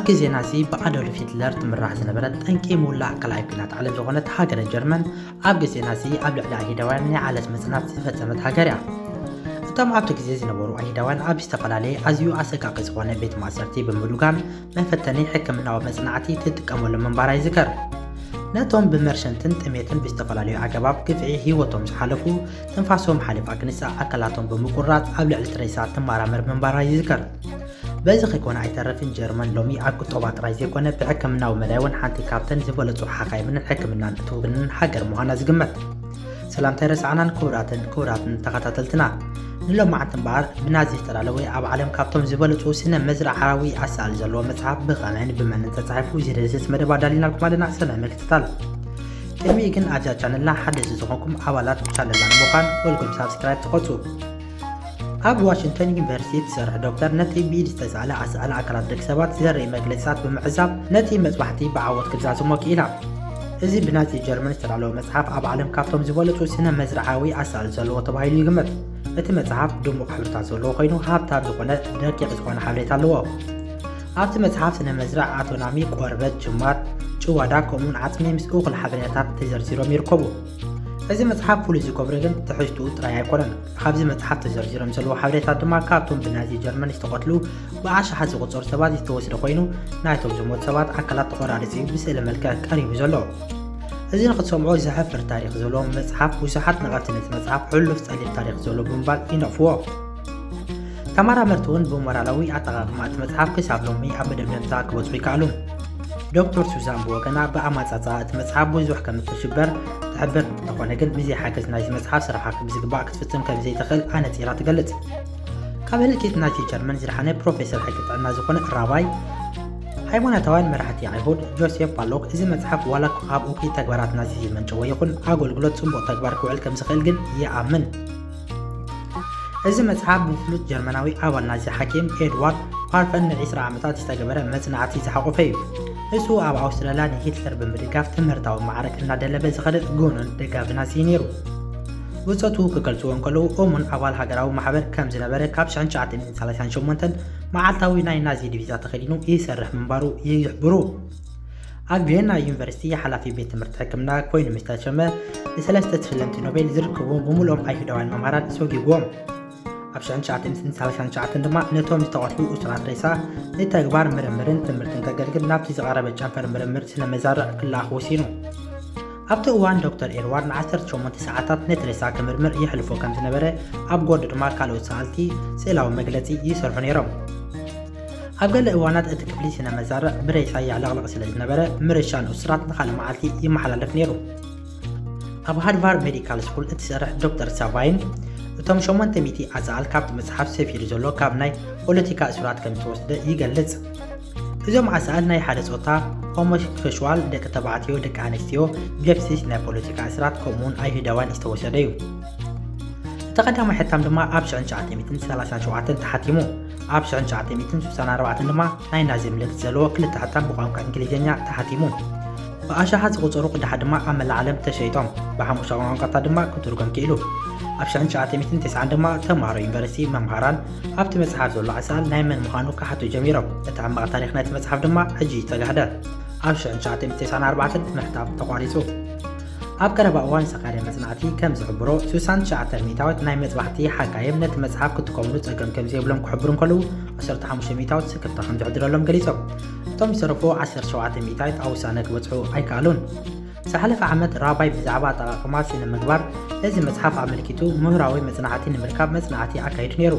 ግዜ ናዚ ብኣዶልፍ ሂትለር ትምራሕ ዝነበረት ጠንቂ ምውላዕ ካልኣይ ኲናት ዓለም ዝኾነት ሃገረ ጀርመን ኣብ ግዜ ናዚ ኣብ ልዕሊ ኣይሁዳውያን ናይ ዓለት መጽናት ዝፈጸመት ሃገር እያ። እቶም ኣብቲ ግዜ ዝነበሩ ኣይሁዳውያን ኣብ ዝተፈላለየ ኣዝዩ ኣሰቃቂ ዝኾነ ቤት ማእሰርቲ ብምሉጋን መፈተኒ ሕክምናዊ መጽናዕቲ ትጥቀመሉ ምንባራ ይዝከር። ነቶም ብመርሸንትን ጥሜትን ብዝተፈላለዩ ኣገባብ ግፍዒ ህይወቶም ዝሓለፉ ትንፋሶም ሓሊፋ ክንሳ ኣካላቶም ብምቁራጽ ኣብ ልዕሊ ትሬሳ ትመራመር ምንባራ ይዝከር። በዚ ከይኮነ ኣይተረፍን ጀርመን ሎሚ ኣብ ቁጠባ ጥራይ ዘይኮነ ብሕክምናዊ መዳይ እውን ሓንቲ ካብተን ዝበለጹ ሓኻይምን ሕክምናን እትውግንን ሃገር ምዃና ዝግመት። ሰላምታ ኣይረሳዕናን ክቡራትን ክቡራትን ተኸታተልትና። ንሎማዓንቲ እምበኣር ብናዚ ዝተዳለወ ኣብ ዓለም ካብቶም ዝበለጹ ስነ መዝርዓዊ ኣሳእል ዘለዎ መጽሓፍ ብኸመይን ብመንን ተጻሒፉ ዝድህስስ መደብ ኣዳሊናልኩም ኣለና። ሰናይ ምክትታል። ቅድሚ ግን ኣብዛ ቻነልና ሓደስቲ ዝኾንኩም ኣባላት ቻነልና ንምዃን ወልኩም ሳብስክራይብ ትቆጹ። ኣብ ዋሽንግተን ዩኒቨርሲቲ ትሰርሕ ዶክተር ነቲ ብኢድ ዝተሳእለ ኣሳእል ኣካላት ደቂ ሰባት ዘርኢ መግለጽታት ብምዕዛብ ነቲ መጽባሕቲ ብዓወት ክትዛዝሞ ክኢላ። እዚ ብናዚ ጀርመን ዝተዳለወ መጽሓፍ ኣብ ዓለም ካብቶም ዝበለጹ ስነ መዝርዓዊ ኣሳእል ዘለዎ ተባሂሉ ይግመት። እቲ መጽሓፍ ድሙቕ ሕብርታት ዘለዎ ኮይኑ ሃብታም ዝኾነ ደቂቕ ዝኾነ ሓበሬታ ኣለዎ። ኣብቲ መጽሓፍ ስነ መዝርዕ ኣቶናሚ ቆርበት፣ ጅማት፣ ጭዋዳ ከምኡውን ዓጽሚ ምስ እኹል ሓበሬታታት ተዘርዚሮም ይርከቡ። እዚ መጽሓፍ ፍሉይ ዝገብሮ ግን ትሕዝትኡ ጥራይ ኣይኮነን። ካብዚ መጽሓፍ ተዘርዚሮም ዘለዉ ሓበሬታት ድማ ካብቶም ብናዚ ጀርመን ዝተቐትሉ ብኣሽሓት ዝቑጸሩ ሰባት ዝተወስደ ኮይኑ ናይቶም ዝሞቱ ሰባት ኣካላት ተቖራሪጹ እዩ ብስእሊ መልክዕ ቀሪቡ ዘሎ። እዚ ንኽትሰምዖ ዘሕፍር ታሪኽ ዘለዎ መጽሓፍ ብዙሓት ነቐፍቲ ነቲ መጽሓፍ ሕሉፍ ጸሊም ታሪኽ ዘለዎ ብምባል ይነቕፍዎ። ተመራመርቲ እውን ብሞራላዊ ኣጠቓቕማ እቲ መጽሓፍ ክሳብ ሎሚ ኣብ መደምደምታ ክበጽሑ ይከኣሉ። ዶክተር ሱዛን ብወገና ብኣማጻጽኣ እቲ መጽሓፍ ብዙሕ ከም እትሽበር ትሕብር፣ እንተኾነ ግን ብዘይ ሓገዝ ናይዚ መጽሓፍ ስራሓ ብዝግባእ ክትፍጽም ከም ዘይትኽእል ኣነጺራ ትገልጽ። ካብ ህልቂት ናዚ ጀርመን ዝደሓነ ፕሮፌሰር ሕጊ ጥዕና ዝኾነ ራባይ ሃይማኖታውያን መራሕቲ ኣይሁድ ጆሴፍ ፓሎክ እዚ መጽሓፍ ዋላ እኳ ካብ እኩይ ተግባራት ናዚ ዝመንጨወ ይኹን ኣገልግሎት ጽቡቕ ተግባር ክውዕል ከም ዝኽእል ግን ይኣምን። እዚ መጽሓፍ ብፍሉጥ ጀርመናዊ ኣባል ናዚ ሓኪም ኤድዋርድ ፓርፈን ንዒስራ ዓመታት ዝተገበረ መጽናዕቲ ዝሓቖፈ እዩ። ንሱ ኣብ ኣውስትራልያ ንሂትለር ብምድጋፍ ትምህርታዊ ማዕረግ እናደለበ ዝኸደ ግኑን ደጋፊ ናዚ እዩ ነይሩ። ብጾቱ ክገልጽዎ እንከለዉ እሙን ኣባል ሃገራዊ ማሕበር ከም ዝነበረ ካብ ሽሕን ትሽዓተ ሚእትን ሰላሳን ሸሞንተን መዓልታዊ ናይ ናዚ ዲቪዛ ተኸዲኑ ይሰርሕ ምንባሩ ይሕብሩ። ኣብ ቪየና ዩኒቨርሲቲ ሓላፊ ቤት ትምህርቲ ሕክምና ኮይኑ ምስ ተሸመ ንሰለስተ ተሸለምቲ ኖቤል ዝርከቡ ብምሉኦም ኣይሁዳውያን መምሃራን ሰጒግዎም። ኣብ ሽሕን ትሽዓተ ሚእትን ሰላሳን ትሽዓተን ድማ ነቶም ዝተቐትሉ እሱራት ሬሳ ንተግባር ምርምርን ትምህርትን ከገልግል ናብቲ ዝቐረበ ጨንፈር ምርምር ስነ መዛርዕ ክለኣኽ ወሲኑ። ኣብቲ እዋን ዶክተር ኤድዋርድ ንዓሰርተ ሸሞንተ ሰዓታት ነቲ ሬሳ ክምርምር የሕልፎ ከም ዝነበረ ኣብ ጎድኑ ድማ ካልኦት ሰኣልቲ ስእላዊ መግለጺ ይሰርሑ ነይሮም። ኣብ ገለ እዋናት እቲ ክፍሊ ስነ መዛርዕ ብሬሳ የዕለቕልቕ ስለ ዝነበረ ምርሻን እሱራት ንኻልእ መዓልቲ ይመሓላለፍ ነይሩ። ኣብ ሃርቫርድ ሜዲካል ስኩል እትሰርሕ ዶክተር ሳቫይን እቶም ሸሞንተ ሚእቲ ኣሳእል ካብቲ መጽሓፍ ሰፊሩ ዘሎ ካብ ናይ ፖለቲካ እሱራት ከም ዝተወስደ ይገልጽ። እዞም ኣሳእል ናይ ሓደ ጾታ ሆሞሴክሹዋል ደቂ ተባዕትዮ ደቂ ኣንስትዮ ጀፕሲስ ናይ ፖለቲካ እሱራት ከምኡውን ኣይሁዳውያን ዝተወሰደ እዩ። እቲ ቀዳማይ ሕታም ድማ ኣብ ሽሕን ትሽዓተ ሚእትን ሰላሳን ሸውዓተን ተሓቲሙ። ኣብ ሽሕን ትሽዓተ ሚእትን ስሳን ኣርባዕተን ድማ ናይ ናዚ ምልክት ዘለዎ ክልተ ሕታም ብቋንቋ እንግሊዝኛ ተሓቲሙ። ብኣሽሓት ዝቑጸሩ ቅዳሓት ድማ ኣብ መላእ ዓለም ተሸይጦም። ብሓሙሽተ ቋንቋታት ድማ ክትርጎም ክኢሉ። ኣብ ሽሕን ትሽዓተ ሚእትን ተስዓን ድማ ተምሃሮ ዩኒቨርሲቲ መምሃራን ኣብቲ መጽሓፍ ዘሎ ኣሳእል ናይ መን ምዃኑ ክሓቱ ጀሚሮም። እቲ ዓማቕ ታሪኽ ናይቲ መጽሓፍ ድማ ሕጂ ተጋህደ። ኣብ ሽሕን ትሽዓተ ሚእትን ተስዓን ኣርባዕተን ምሕታም ተቋሪጹ። ኣብ ቀረባ እዋን ዝተኻየደ መጽናዕቲ ከም ዝሕብሮ፣ ስሳን ትሽዓተ ሚእታዊት ናይ መጽባሕቲ ሓካይም ነቲ መጽሓፍ ክጥቀምሉ ጸገም ከም ዘይብሎም ክሕብሩ እንከለዉ፣ ዓሰርተ ሓሙሽተ ሚእታዊት ስክፍታ ከም ዝሕድረሎም ገሊጾም። እቶም ዝተረፉ ዓሰርተ ሸውዓተ ሚእታዊት ኣብ ውሳነ ክበጽሑ ኣይከኣሉን። ዝሓለፈ ዓመት ራባይ ብዛዕባ ኣጠቓቕማ ስነ ምግባር እዚ መጽሓፍ ኣመልኪቱ ምሁራዊ መጽናዕቲ ንምርካብ መጽናዕቲ ኣካይዱ ነይሩ።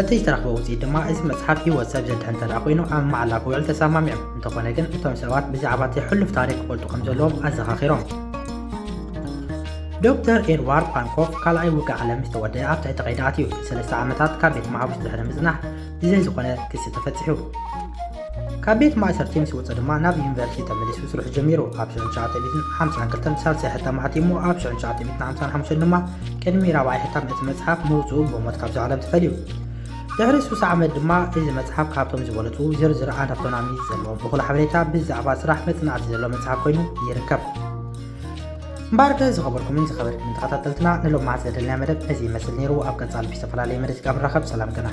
እቲ ዝተረኽበ ውጽኢት ድማ እዚ መጽሓፍ ህይወት ሰብ ዘድሕን እንተ ደኣ ኮይኑ ኣብ መዓላ ክውዕል ተሰማሚዖም። እንተኾነ ግን እቶም ሰባት ብዛዕባ እቲ ሕሉፍ ታሪኽ ክፈልጡ ከም ዘለዎም ኣዘኻኺሮም። ዶክተር ኤድዋርድ ፓንኮፍ ካልኣይ ውግእ ዓለም ዝተወደአ ኣብ ትሕቲ ቀይዲ ኣትዩ። ሰለስተ ዓመታት ካብ ቤት ማሕቡስ ድሕሪ ምጽናሕ ብዘይ ዝኾነ ክሲ ተፈጺሑ። ካብ ቤት ማእሰርቲ ምስ ወጸ ድማ ናብ ዩኒቨርሲቲ ተመሊሱ ስርሑ ጀሚሩ። ኣብ ሽሕን ትሽዓተ ሚእትን ሓምሳን ክልተን ሳልሳይ ሕታም ኣሕቲሙ ኣብ ሽሕን ትሽዓተ ሚእትን ሓምሳን ሓሙሽተን ድማ ቅድሚ ራብዓይ ሕታም እቲ መጽሓፍ ምውጽኡ ብሞት ካብዚ ዓለም ተፈልዩ። ድሕሪ ስሳ ዓመት ድማ እዚ መጽሓፍ ካብቶም ዝበለጹ ዝርዝር ኣናቶናሚ ዘለዎም እኹል ሓበሬታ ብዛዕባ ስራሕ መጽናዕቲ ዘለዎ መጽሓፍ ኮይኑ ይርከብ። እምበኣርከ ዝኸበርኩምን ዝኸበርክምን ተኸታተልትና ንሎማዓት ዘደለና መደብ ነዚ ይመስል ነይሩ። ኣብ ቀጻሊ ብዝተፈላለየ መደብ ክሳብ ንራኸብ ሰላም ቅነ።